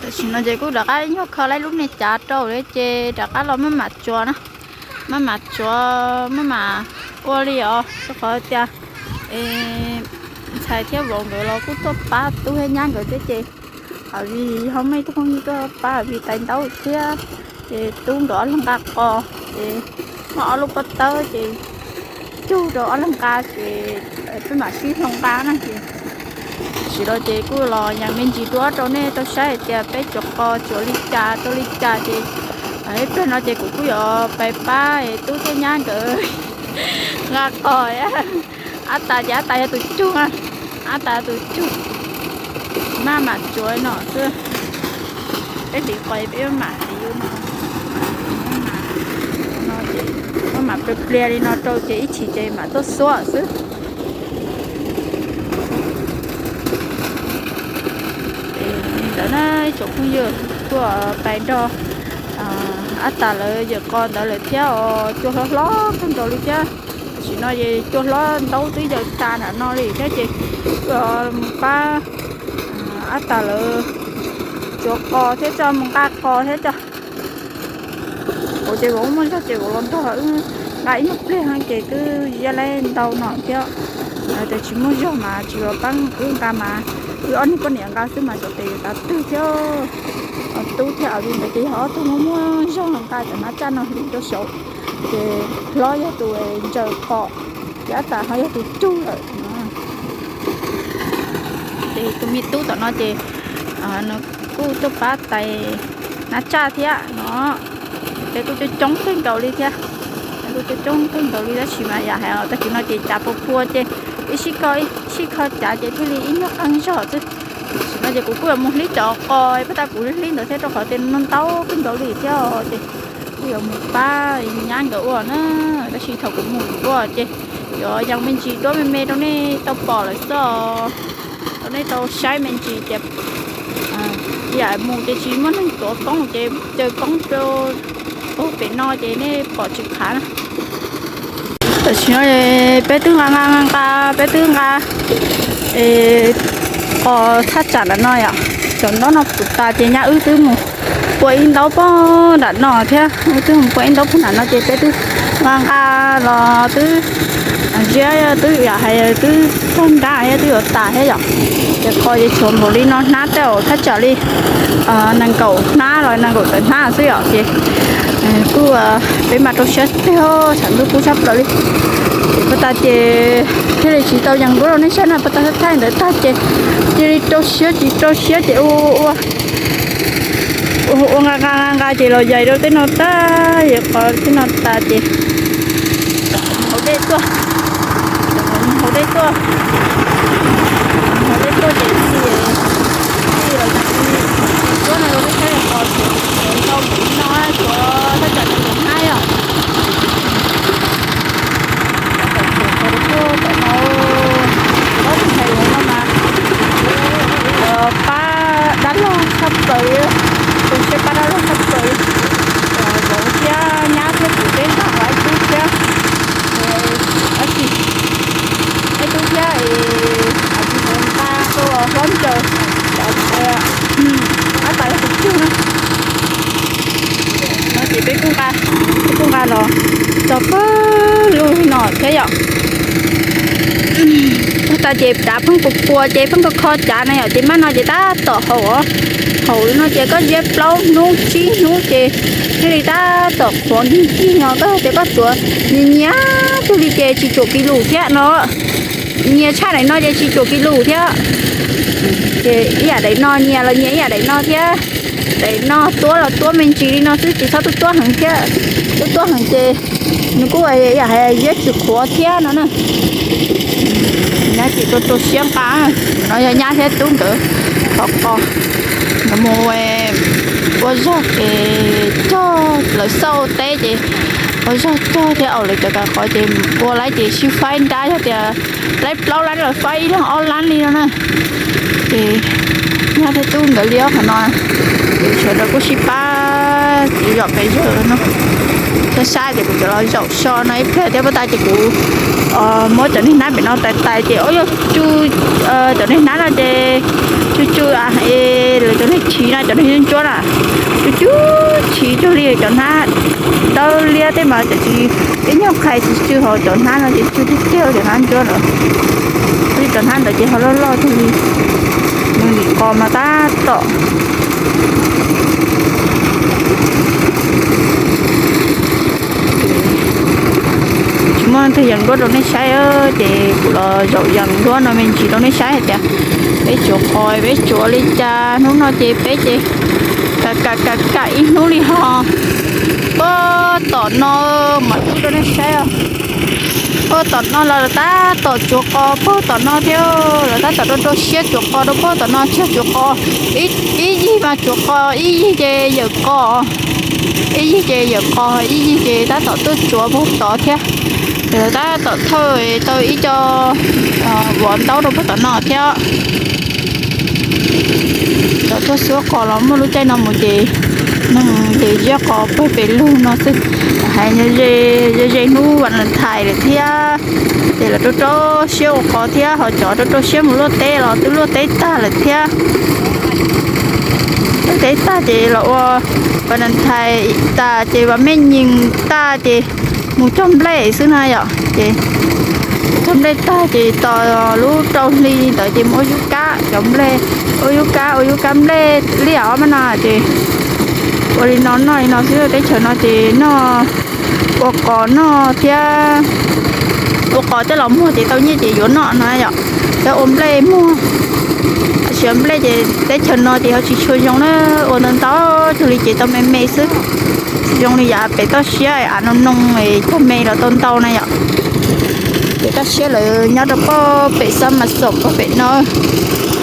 Tam sim no ces kuj rov qab ib nyuag kho laib lub niag cav rau lawm ces rov qab los maj mam tsuav na, maj mam tsuav maj mam ua li os, rau qhov tias ntxhais thiab vauv nkawd los kuj tuaj pab tub thiab nyab nkawd thiab ces, vim ho muaj ib tug phooj ywg tuaj pab vim tais ntaub thiab, ces tub nkawd ob leeg nqa qos ces muaj ob lub pob tawb ces cug rau ob leeg nqa ces peb mam sib hloov nqa na ces. Tam sim no ces kuj los yees me ntsis dua rau nej tau saib hais tias peb tsuav qos tsuav li cas rau li cas ces, ib pliag no ces kuv kuj yuav pais pab tub thiab nyab nkawd nqa qos. Ab tas ces ab tas yog tus cug, ab tas tus cug, maj mam tsuav no xwb. Peb hliv qos peb maj mam hliv no, no ces maj mam pliag pliag li no rau ces ib chim ces mam tuaj xuab xwb. Li ntawd na, ib tsoom phooj ywg tuaj pais nrog ab tas lawv yawm qos ntawd lawm thiab os, cua hlob hlob kawg nkaus li thiab. Tam sim no es cua hlob ntaub twb yaws tas nram no li thiab ces kuj mus pab ab tas lawv tsuav qos thiab tso, mus nqa qos thiab tso. Vauv ces vauv muaj zog ces vauv los nrog wb nqa ib nyuag pliag ces twb ziab laib ntau no thiab. Tes tsis muaj zog mas tsis los pab wb nqa mas, wb ob niag poj niam nqa xwb mas xyov tes yuav tav twg thiab. Tub thiab av li ntawd ces yog ob tug muaj muaj zog nqa cov hnab tsaj no hliv rau saud, ces hlob yog tus ntsaws qos, ces ab tas ho yog tus cug lawm. Ces tus me tub tom no ces nws kuj tuaj pab tais hnab tsaj thiab no. Peb kuj coob coob kawg nkaus li thiab, peb kuj coob coob kawg nkaus li tab sis mas yam hais tag kis no ces cav puas pua ces ib sij kho, ib sij kho cav ces thiaj li ib nyuag qeej zog xwb. Tam sim no ces kuv kuj yuav mus hlib cov qos, pab tas kuv hlib ntawd thiab rau qhov tias no ntau kawg nkaus li thiab ces kuj yuav mus pab nyab nkawd ua na. Tab sis thaum kuv mus ua ces yuav yees me ntsis duab me me rau nej tau pom lawm xwb, rau nej tau saib me ntsis tias yam mus ces tsis muaj neeg tuav koob ces caw koob rau pem no ces nej pom tsis qhav na. Tam sim no peb twb nqa nqa nqa nqa, peb twb nqa qos thaj tsam nram no yom, cov ntaub no puv tas ces nyab wb twb mus pua ib ntaub pog nram no thiab, wb twb mus pua ib ntaub pog nram no ces peb twb nqa nqa los twb ziab, twb yam hais twb tag nrab thiab twb yuav tas thiab yom. Ces qos ces tshuav npaum li no hnab tej zaum thaj tsam li nees nkaum hnab los nees nkaum tawm hnab xwb yom ces kuj peb mas rau siab tiag, tshav ntuj kub tshaj plaws li. Ces pab tas ces thiaj li tsis tau yees duab rau nej saib no, pab tas thaij ntawd tag ces cia li rau siab tsis rau siab ces ua ua ua nqa nqa nqa nqa ces los yaim rau tej no tag, yaim qos tej no tas ces hauv dej tuaj, hauv dej tuaj, hauv dej tuaj ces tij los tij, tuab no rau peb saib qos tshuav ntau li no, tshuav thaj tsam nees nkaum hnab yom. Tom no, ob tug ntxhais vauv no mas pab dab laug tshaj plaws li, tu siab pab dab laug tshaj plaws li. Vauv thiab nyab thiab kuv peb nqa ib tug thiab, ib tug thiab es kuv nqa rau hlob ncaws, pab tas yog tus cug na. No ces peb kuj nqa, peb kuj nqa los txog pawg lug no thiab yom. Pab tas ces cav pheej puas puas ces pheej kho kho cav na yom, ces maj no ces tab tom haum, haum li no ces koj ziab plaub hnub tsib hnub ces thiaj li tab tom qhuav nkig nkig no, koj tias koj tsuav nyias nyias tug li ces tsis tshua kis lus thiab no. Nyias tshaj daim no ces tsis tshua kis lus thiab. Ces ib yam daim no nyias los nyias ib yam daim no thiab. Daim no tuab los tuab me ntsis li no xwb ces txhob tuab tuab heev thiab, tuab tuab heev ces nws kuj yam hais ziab tsis qhuav thiab no na. Nyab ces rau rau siab nqa, no yog nyab thiab tub nkawd thov qos, nkawd mus ua zog ces cog lawv xauj teb ces ua zog cog thiab, au lawv cov kav qos ces ua laib ces sib faib nrab, yog tias laib plaub lab los faib ib leeg ob lab li no na. Ces nyab thiab tub nkawd li ob qhov no, ces sawv daws kuj sib pab txiv zom pes zawg no. Saib saib ces kuv cov los zaum so no ib pliag thiab pab tas ces kuv muab cov niag hnab pem no tais tais ces yog tsu, cov niag hnab no ces tsu tsu lawv cov niag thi Ntsuab na, cov no ntsuab na, cub cub chiv cuag li cov hnab dawb liab tej mas cov tsis, ib nyuag qhais tsis tsw, ho cov hnab no ces tsw tiag tiag, cov hnab ntsuab lawm. Cov hnab ntawd ces ho loj loj cuag li, nws lim qos mas tab tom tsis muaj twg yees duab rau nej saib, ces kuv los zaum yees duab no me ntsis rau nej saib hais tias peb tsuav qos peb tsuav li cas. Hnub no ces peb ces kam kam kam kam ib hnub li ho puag tom no, mam tub rau nej saib os. Puag tom no los lawv tab tom tsuav qos puag tom no thiab, lawv tab tom rau rau siab tsuav qos rau puag tom no, tsuav qos ib yig mas tsuav qos ib yig ces yawm qos, ib yig ces yawm qos ib yig ces tab tom tuaj tsuav puag tod thiab. Ces lawv tab tom thawj tau ib co vov ntaub rau puag tom no thiab. Cov tuaj xuab qos los muaj lub caij no mus ces neeg ces ziab qos puag pem lug no xwb. Hais ze ze hnub Valentine lawm thiab, ces lawv rau rau siab ua qos thiab, ho cov rau rau siab mus luaj teb los twb luaj teb tag lawm thiab. Luaj teb tag ces los ua Valentine tas ces vam mej nyees tag ces mus cog nplej xwb na yom. Ces cog nplej tag ces tos lub rau hli ntawd ces mus ua yub kab, cov nplej, ua yub kab, ua yub kab nplej liaj ob peb no ces ua li no noj li no xwb. Teb chaws no ces noj, ua qos noj thiab, ua qos coj los muag ces tau nyiaj ces yuav noj no yom. Thiab ua nplej muag, tab sis nplej ces teb chaws no ces ho tsis tshua zoo na, ua ntau ntau cuag li ces tau me me xwb. Tsis zoo li yav pem toj siab av no noo cog me los tau ntau na yom. Ces toj siab lawv nyob rau pog pem xab mas xom pog pem no,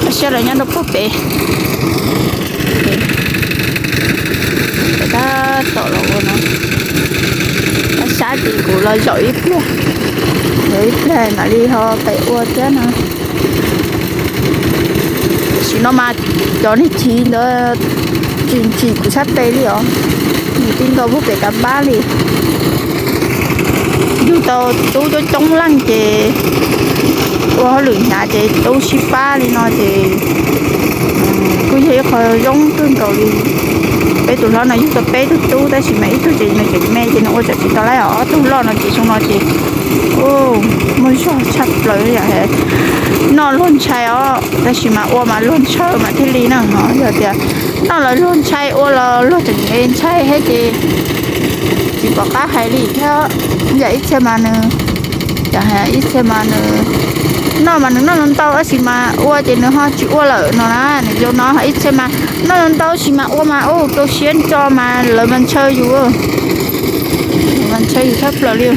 toj siab lawv nyob rau pog pem. Tab tom los ua no, tab sab ces kuv los zaum ib pliag, zaum ib pliag mam li ho pem ua thiab no. Tam sim no mas cov niag chiv ntawd tsis ntsim kuv sab tes li os, nws ti nkaus puag pem tab npab li. Yug tau tub coob coob leej ces ua hauj lwm hnyav ces tub sib pab li no ces kuj yog ib qho zoo kawg nkaus li. Peb tus hlob no yug tau peb tug tub tab sis mas ib tug ces nws tseem me ces nws ua tseem tsis tau laib, ob tug loj no ces xyoo no ces muaj zog tshaj plaws. Noj luag ntshai os, tab sis mas ua mas luag ntshaw mas thiaj li na. Yog tias noj los luag ntshai, ua los luag tseem ntshai thiab ces tsis pom qab hais li thiab. Yam ib txhia mas nws, ib txhia mas nws noj mas nws noj ntau tab sis mas ua ces nws ho tsis ua lawm no na. Nws zoo no ib txhia mas noj ntau tab sis mas ua mas ua rau siab ntso mas lawv mas ntshaw yus, mas ntshaw yus tshaj plaws li.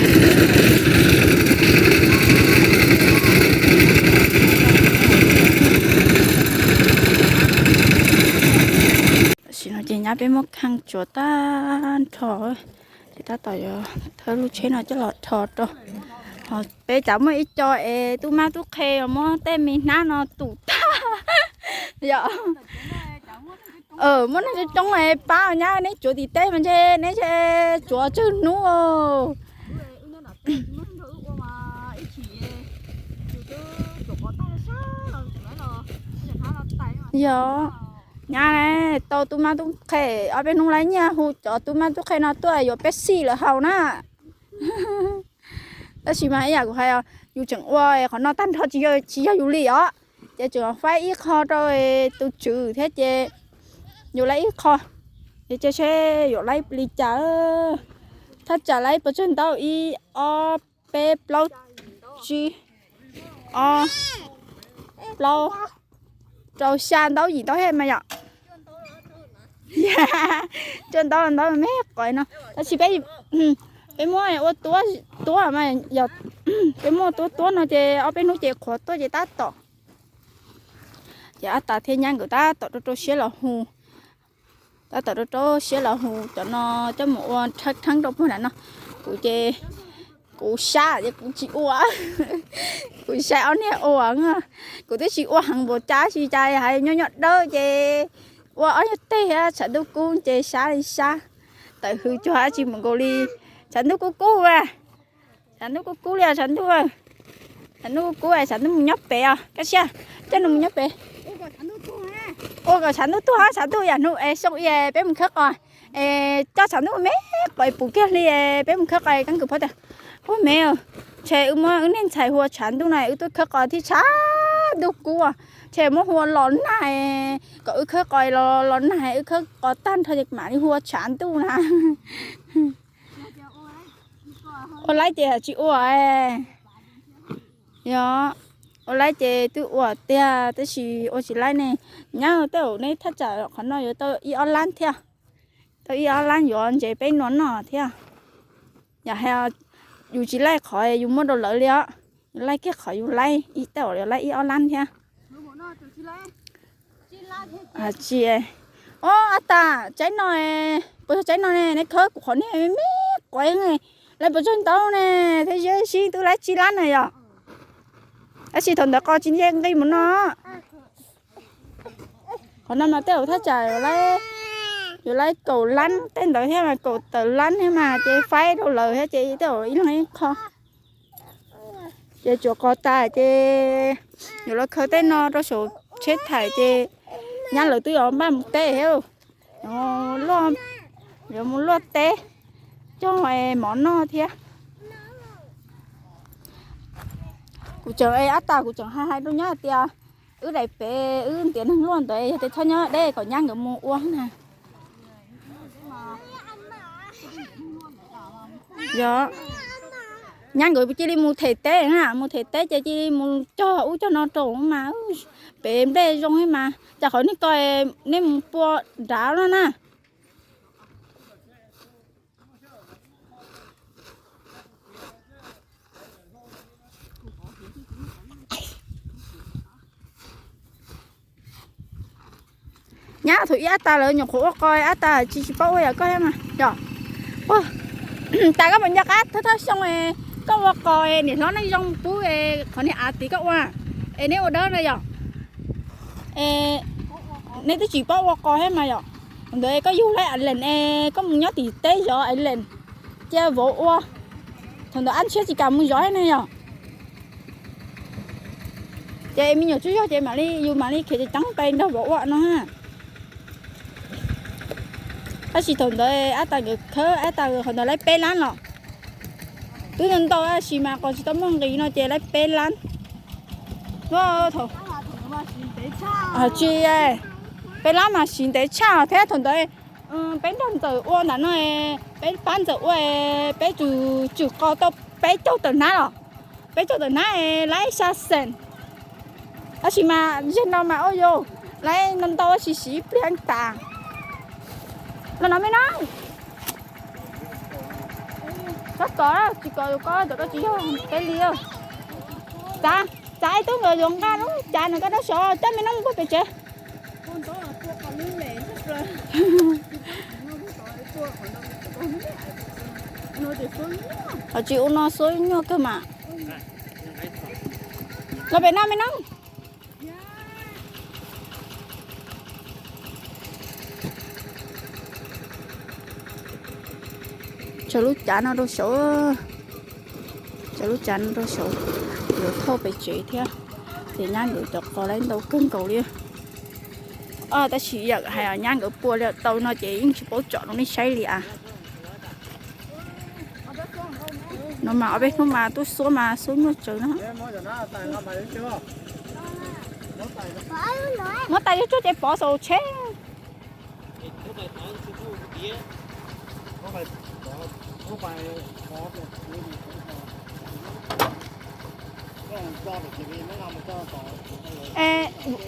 Tam sim no ces nyab peb muab kheej tsuav tag nrho, ces tab tom yuav thawb lub tsheb no coj los rho rau. Ho peb tseem muaj ib co es tub mab tub qhe muab tej me hnab no tum tag. Yog, muab neeg coob coob pab nyab neb tsuav tim teb mas ntshe neb tsuav tsawg hnub. Yog, nyab tau tub mab tub qhe, ob peb hnub lawv nyiag hu cov tub mab tub qhe no tuaj yuav Pepsi lawv haus na. Tab sis mas ib yam kuv hais, yus tseem ua qhov no tag nrho tsis yog yus li os, ces tseem faib ib qho rau tus tswv thiab ces yuav laib ib qho, ces cia seb yuav laib li cas. Thaj tsam laib pes tsawg ntaub, ib, ob, peb, plaub, tsib, ob, plaub, rau, xya ntaub yim ntaub thiab mas yom. Cuaj ntaub ntaub me qos no tab sis peb, peb muab ua tuab, tuab mas yog peb muab tuab tuab no ces ob peb hnub ces qhuav tuaj ces tab tom. Ces ab tas thiab nyab nkawd tab tom rau rau siab los hu, tab tom rau rau siab los hu cov no coj mus ua rheeb rau puag nram no. Kuv ces kuv sab ces kuv tsis ua, kuv saib ob niag ua, kuv twb tsis ua heev npaum cas tab sis cas hais nyob nyob dawb ces ua ob niag teg thiab tshav ntuj kub ces sab li sab, tawm hws cuag dab tsi mus nkaus li. Tshav ntuj kub kub a, tshav ntuj kub kub li os tshav ntuj, tshav ntuj kub kub tshav ntuj mus nyob pem os Kaj Siab, coj nws mus nyob pem. Ua kom tshav ntuj tuag, tshav ntuj yam hnub es xyoo i peb mus khawb qos, es coj tshav ntuj me qos puv kiag hli, peb mus khawb qos. Keeb kwm phob tias, ua me, ntshe wb muab wb niag ntxhais hu ua tshav ntuj na, wb tuaj khawb qos thiab tshav ntuj kub, ntshe muab hu ua los nag, kom wb khawb qos los los nag, wb khawb qos tag nrho ces mam li hu ua tshav ntuj na. Ua laib ces tsis ua. Yog, ua laib ces twb ua tiag tab sis ua tsis laib ne. Nyab tej zaum neb thaj tsam qhov no yuav tau ib ob lab thiab. Tau ib ob lab yuav ntses peb nua noj thiab. Yog hais yus tsis laij qhov yus muab rau lawv li os, yus laij kiag qhov yus laij ib tej zaum yuav laij ib ob lab thiab. Tsis, o, ab tas tsaib no, puas yog tsaib no ne, neb khawb kuv qhov niag me me quav, lawv puas tsaug ntau ne, thiab zeb sib twb laib tsib lab na yom. Tab sis thaum ntawd qos tsis nce nqi mus no. Qhov no mas tej zaum thaj tsam yuav laib kaum lab tej ntawd thiab mas kaum tawm lab thiab mas ces faib rau lawv thiab ces tej zaum ib leeg ib qho. Ces tsuas qos tas ces yuav los khaws tej no rau saum tsheb thaiv ces nyab lawv twb yuav npaj mus teb thiab. Yuav mus luaj teb cog mov noj thiab. Kuv tseem, ab tas kuv tseem hais hais rau nyab hais tias wb daim pem wb ntiav neeg luaj ntawd yog tias txhob nyob deb kom nyab nkawd mus ua na. Yog, nyab nkawd cia li mus them teb na, mus them teb ces cia li mus cog ub cog no rau mas pem nplej zoo thiab mas cas qhov nej ko, nej mus pua nrad no na. Nyab thaum ib ab tas lawv nyuam qhuav ua qos, ab tas tsis tsis paub ua yam koj thiab mas yom. Tas koj puas nco qab thawj thawj xyoo koj ua qos niam hlob neej zoo pub qhov niag av tid koj ua, es neb ua dawb na yom. Neb twb tsis paub ua qos thiab mas yom. Thaum ntawd koj yug laij Ireland es koj mus nyob tim teb zov Ireland, cia vauv ua. Thaum ntawd ab ntshiab tsis kam mus zov thiab ne yom. Ces me nyuam tsaug zog ces mam li yus mam li khiav ceev ceev pais nrog vauv ua no. Tab sis thaum ntawd ab tas nkawd khawb, ab tas nkawd qhov ntawd laib peb lab los. Twb ntau tab sis mas qos tsis tau muaj nqis no ces laib peb lab. Tsis, peb lab mas siv ntev tshaj thiab thaum ntawd peb nrog ntxawm ua ntawm no, peb pab ntxawm ua, peb tsum tswm qos tau peb caug tawm hnab los, peb caug tawm hnab laib xya xees. Tab sis mas zeg no mas ua yus laib ntau ntau tab sis siv ib pliag tas. Los no me no, koj kov tsis kov yus koj cov koj tsis yog peb li. Txav, txav ib tug nkawd yuav nqa lub cav no koj rau sov coj me no mus pem tsev. Ho tsis ua no xuab nyuaj kawg mas. Los pem no me no. Tso lub cav no rau saud, tso lub cav no rau saud, yuav thauj pem tsev thiab. Ces nyab nkawd cov qos laib ntau kawg nkaus li. Tab sis yam hais nyab nkawd pua li tau no ces yeej tsis paub tsom rau nej saib li as. No mas ob peb hnub mas tuaj xuab mas xuab nyuaj tsawv no. Muab tais tsuag ces pov saum tsheb.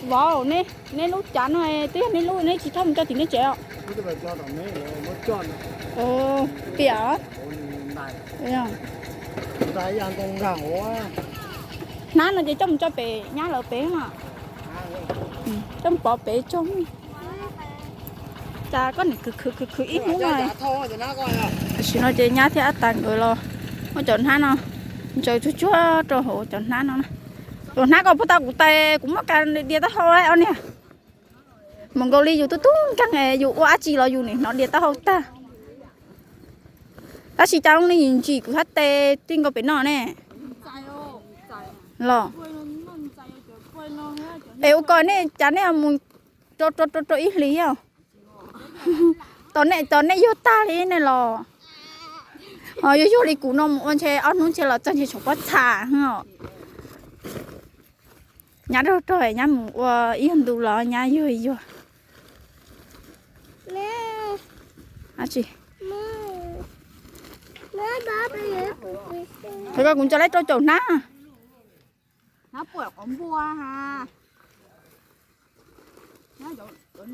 Vauv, neb lub cav no twb yog neb lub, neb tsis thauj mus coj tim neb tsev os? Piam. Hnab no ces coj mus tso pem nyab lawv pem no. Coj mus pov pem tso. Cas koj nim khwv khwv khwv khwv ib hnub no. Tam sim no ces nyab thiab ab tas nkawd los muab cov hnab no ntsaws tsuag tsuag rau hauv cov hnab no. Cov hnab ko puag ta kuv tais kuv muab kas dias taub hau os niag. Mus nkaus li yus tub tub nkeeg yus ua dab tsi los yus nim hnov dias taub hau tag. Tab sis cas zoo li ntsim kuv hab tes tij nkaus pem no ne. Los, es ua ko nej cas nej mus rau rau rau rau ib hlis os. Tos nej, tos nej yuag tag li nej los. Ho yuag yuag li kuv no mus ua ntshe ob hnub ntshe los txog ntshe tshaum pob txha. Nyab rog rog nyab mus ua ib ntu los nyab yuag yuag. Thov koj kuv nco laib rau caum hnab. Hnab puam qhov npua ha. Hnab no, peb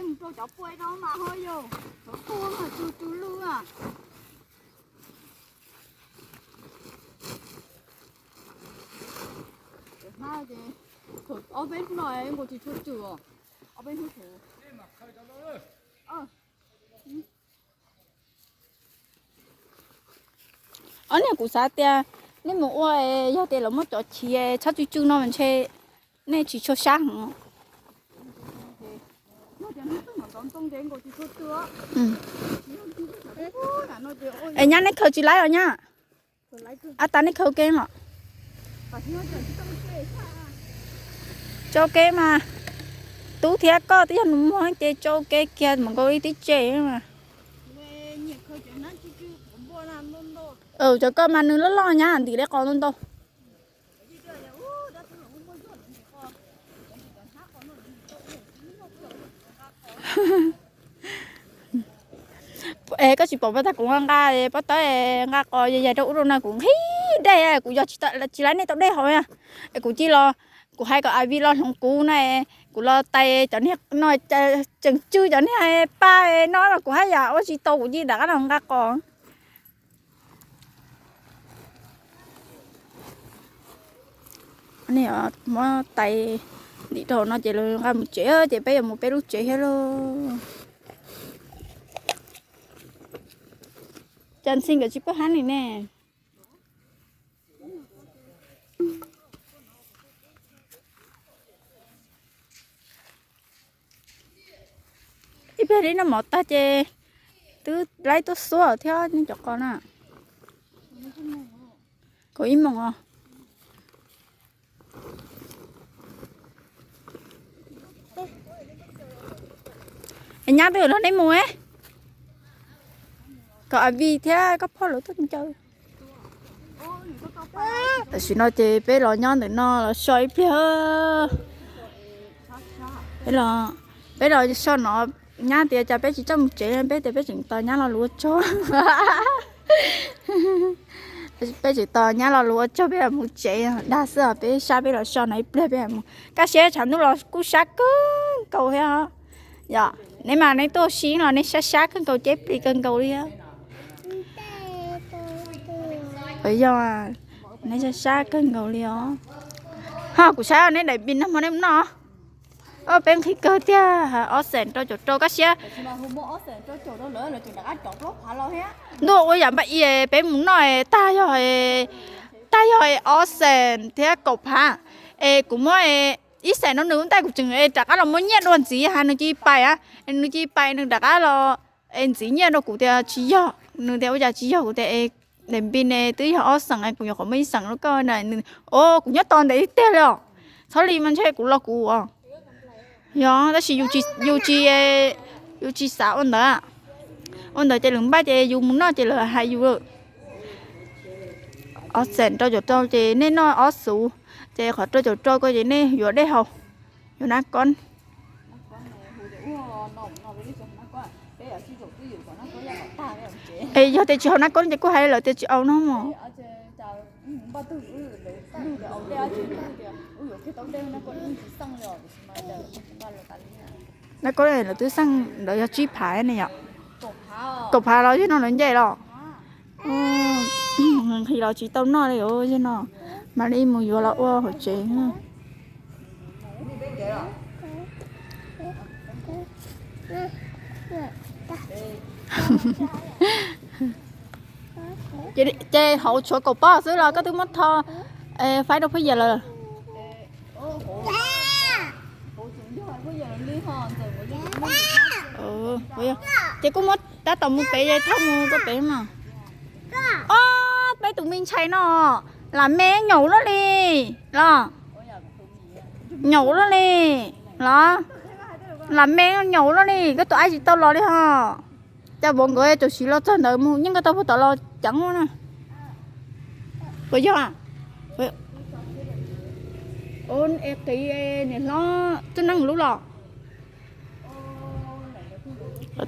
mus rau cov pua no mas ho yog cov pua mas tsw tsw lwj a. Hnab ces ob peb hnub no nkaus tsis tshua tsw os. Ob peb hnub kuv Ob niag kuv xav tias nej mus ua, yog tias lawv muab cov chiv txhob tsw tsw no mas ntshe nej tsis tshua sab heev. Es nyab nej khaws tsis laib os nyab. Ab tas nej khaws kev los. Tso kev mas. Tub thiab koj twb yog nus muag ces tso kev kiag mus nkaus li tib tse mas. Cov koj mas nws loj loj nyab ntim li qos ntau ntau. Es koj tsis pom pas tag kuv nqa pob tawb nqa qos yais rau ub rau no kuv nqhis dej kuv yog tsis laib nej tau dej haus na. Es kuv cia los, kuv hais kom Avi los hloov kuv na, kuv los tais cov niag no, tseem tsw cov niag paj no los kuv haj yam ua tsis tau kuv cia rov qab los nqa qos. Muab tais ntim rau no ces lawv nqa mus tsev ces peb yuav mus peb lub tsev thiab lauj. Cas ntxhi nkawd tsis pub hab li ne. Ib pliag li noj mov tag ces twb laib tuaj xuab thiab nej cov qos na. Kaum ib moos os. Nyab twb los nej mus, kom Avi thiab koj phauj lawv tuaj ncaws. Tam sim no ces peb los nyob ntawm no los so ib pliag. Peb los so no, nyab tias cas peb tsis txawj mus tsev, peb tias peb tseem tos nyab lo lus ua tsaug. Peb tseem tos nyab lo lus ua tsaug peb mam mus tsev dag xwb os. Peb sab peb los so no ib pliag peb mam mus. Kaj siab tshav ntuj los kuj sab kawg nkaus thiab os. Yog neb mas neb tuaj si los neb sab sab kawg nkaus, ceb plis kawg nkaus li. Yog neb sab sab kawg nkaus li os. Ho kuv saib neb daim npis nag hmo neb mus noj. Peb nqhis kawg tiag, ob xees rau caum rau, kaj siab. Ntuj ua yam npaj i peb mus noj tag yog, tag yog ob xees thiab kaum phav. Es kuv muab ib xees rau nws, ntaj kuv tseem rov qab los muab nyiaj dua ntxiv, nws cia li pais, nws cia li pais nws rov qab los es ntxiv nyiaj rau kuv tias tsis yog, nws tias ua cas tsis yog, kuv tias es daim npis ne twb yog ob xees, kuv nyuam qhuav muaj ib xees rau koj na. O, kuv nyob tos ntev tiag li os. Txhob li mas ntshe kuv los kuv os. Yog tab sis yus tsis, yus tsis xav ua ntawd. Ua ntawd ces lwm npaj ces yus mus noj ces lawv hais yus. Ob xees rau caum rau ces nej noj ob xuv, ces qhov rau caum rau ko ces nej yuav dej haus, yuav nab kob. Es yog tias tsis haus nab kob ces kuj hais lawv tias tsis au no mos. Nab kob lawv twb xeej ntawd yog tsib phav ne yom. Kaum phav los yog no lawv nce los. Nqhis los tsis tau noj li os, yog no mam li mus yuav los ua hauv tsev. Ces hauv tshuav kaum pob xwb los koj twb muab tho faib rau Phuj Yas lawm. Ces kuj muab tab tom mus pem, thauj mus rau pem mas. Ob, peb tus me ntxhais no, Lam me nyaum luaj li los? Nyaum luaj li los? Lam me nyaum luaj li, koj tus aib tsis tau los li ho. Cas vauv nkawd tam sim los txog ntawd mus, yeej nkawd tau puag tom los ceev na. Puas yog? Qiv niam hlob Txwj Neej lub los.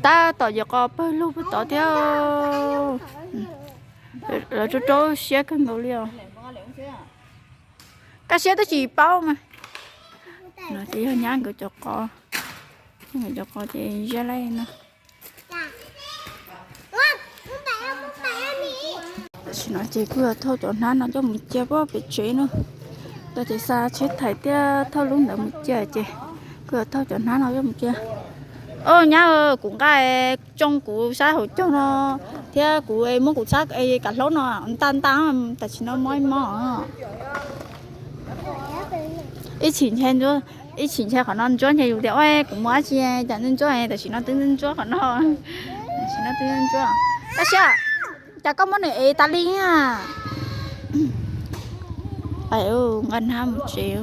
Tab tom yog qos pawg lug puag tod thiab. Lawv rau rau siab kawg nkaus li os. Kaj siab twb tsis paub mas. No ces yog nyab nkawd cov qos, nkawd cov qos ces zaj laij no. Tam sim no ces kuj yog thauj cov hnab no coj mus cia pem tsev no. Tau ces xa tsheb thais thiab thauj lub ntawd mus cia ces kuj yog thauj cov hnab no coj mus cia. Au nyab, kuv nqa tsoo kuv sab hauv caug no thiab kuv muab kuv sab kav hlaub no nta nta, tam sim no mob ib mob. Ib chim ntshe, ib chim ntshe qhov no ntsuab ntshe yus tias ua kuv muaj dab tsi cas ntsuab ntsuab, tam sim no twb ntsuab ntsuab qhov no. Tam sim no twb ntsuab. Tab sis cas koj muab nws ev tas li na. Nqa hnab mus tsev.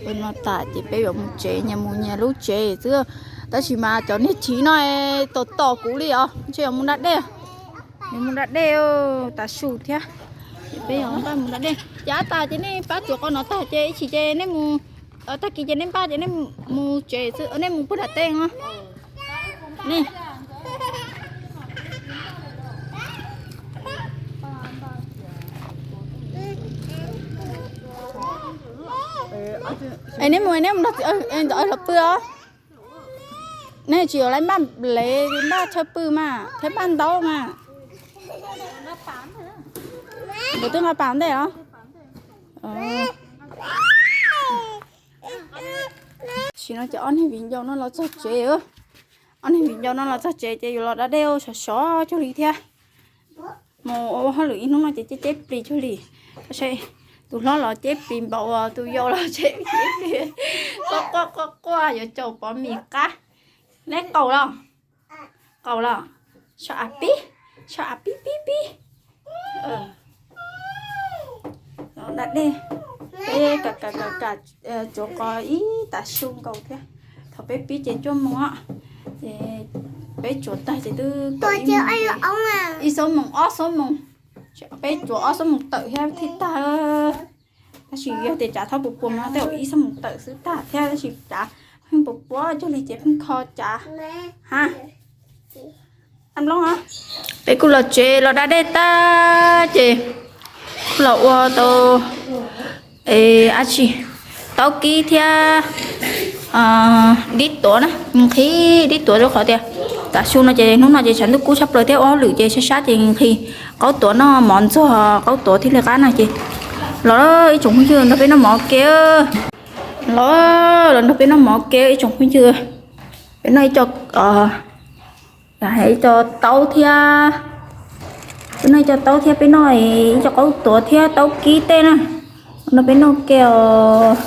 Ua no tas ces peb yuav mus tsev, nyias mus nyias lub tsev xwb. Tab sis mas cov niag chiv no tom tom kuv li os, ntshe yuav mus da dej. Yuav mus da dej tav su thiab. Ces peb yuav npaj mus da dej. Ces tas ces nej pab tsuav qos no tag ces ib chim ces nej mus, tag kis ces nej npaj ces nej mus tsev xwb, nej mus puag nram tej no. Es nej mus, nej mus nrog txiv Ntxawm los pw os. Nej tsis yuav lawv npaj lev npaj chaw pw mas thiab npaj ntaub mas. Nkawd twb nqa pas ntej os. Tam sim no ces ob niag viv ncaus no los txog tsev. Ob niag viv ncaus no los txog tsev ces yuav los da dej sov sov cuag li thiab. Mus ua hauj lwm ib hnub no ces ceb ceb plis cuag li. Tus hlob los ceb plis npaum uas tus yau los ceb ceb plis. Quaj quaj quaj quaj yuav caum pov mis qab. Neb qaug los? Qaug los? Sab av pib, sab av pib pib pib. Da dej, peb kam kam kam tsuav qos ib tav su nkaus thiab. Thaum peb pib ces cuaj moos, ces peb tsuav tag ces twb ib xuab moos ob xuab moos. Peb tsuav ob xuab moos tawm thiab thiaj tag. Tab sis yog tias cav thaub puas puas mas tej zaum ib xuab moos tawm xwb tag thiab, tab sis cav pheej puas puas cuag li ces pheej kho cav. Ha, peb kuj los tsev los da dej tag ces kuj los ua tau dab tsi, taub kib thiab dib tuav na, nqhis dib tuav rau qhov tias tav su no ces hnub no ces tshav ntuj kub tshaj plaws thiab ua hauj lwm ces sab sab ces nqhis qaub tuav noj mov ntxuag qaub tuav thiaj li qab na ces los ib tsoom phooj ywg nrog peb noj mov ke. Los, los nrog peb noj mov ke ib tsoom phooj ywg. Peb noj ib co, ib co taub thiab, peb noj ib co taub thiab peb noj ib co qaub tuav thiab taub kib tej na. Nrog peb noj ke os.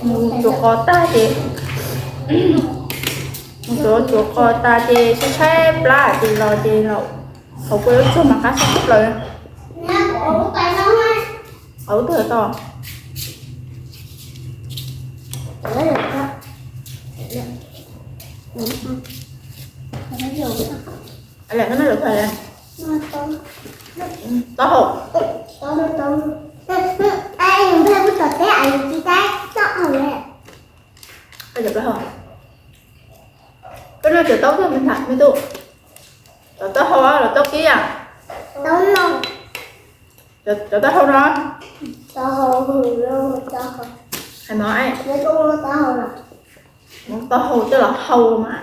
Mus tsuav qos tag ces, mus tsuav tsuav qos tas ces tshaib tshaib plab ces los ces los hauv kuj yuav tsuag mas qab tshaj plaws. Qos lub twg tau? Taub hau. Koj noj cov taub twg me ntxhais me tub? Cov taub hau los taub kib a? Cov taub hau no. Hais mov, muab taub hau coj los hau mas.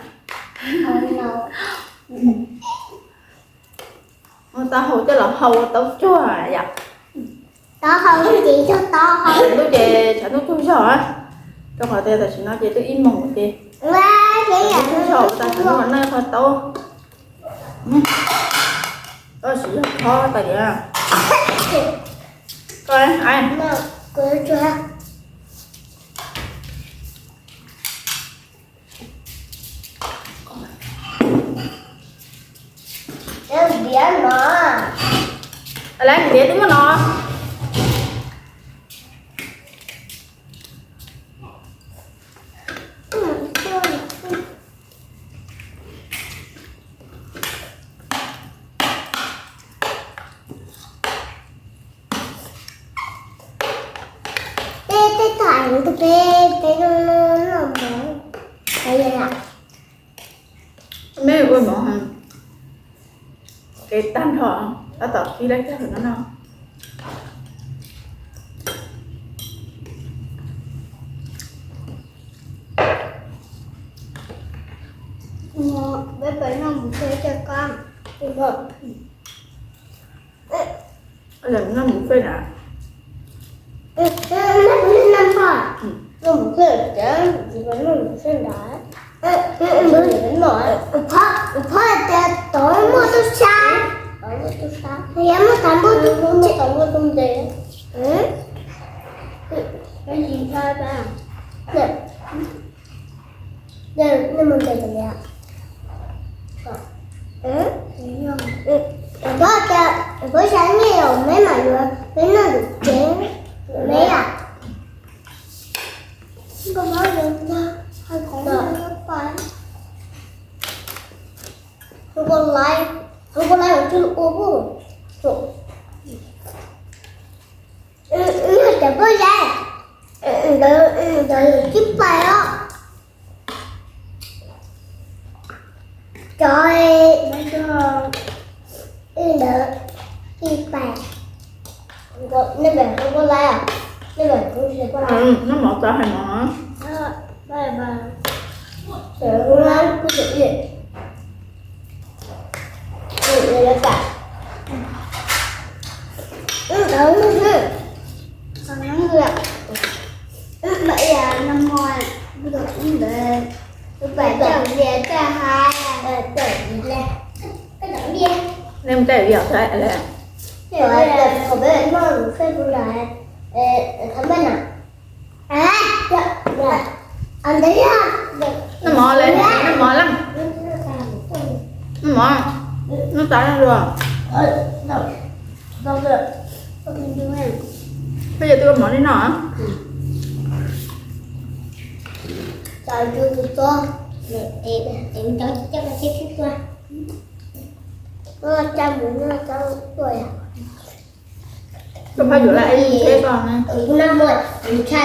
Muab taub hau coj los hau taub tsuag yom. Tshav ntuj ces tshav ntuj tsaug zog, rau qhov tias tam sim no ces twb ib moos ces tshav ntuj tsaug zog, ua tas tshav ntuj no nej qhov taub Koj siv yog khob tas diav. Koj, ai. Diav no. Lawv diav twb muaj no. Peb, peb tau peb, peb noj mov. Meb ua mov, kev tag nrho, tab tom kib lab caj no no. Peb pais noj mus xwb, noj mus xwb na. Noj mus xwb, noj mus xwb ntag. Phoj tias tod muaj tub sab, yog muaj tau npua tub, muaj tau npua tub ntes. Nej mus ntes li. Poj tias, poj xav nyiaj los meb mam yuav, meb noj ntawm tsev, meb yam. Hu ua laiv, hu ua laiv los tsis ua kuj. Cov poj zais ntawd, ntawd tib pais os. Cov ntawd tib pais. Nej pom kuv laiv, nej pom kuv tsis pom laiv. Noj mov txav hais mov. Nej mus caij vias thaum peb noj lus fej pu nram thab mej na. Noj mov le, noj mov leej. Noj mov, noj tas lawm. Koj yog twb ua mov li no. Koj phaj yuav laj ib tsheb koj ne.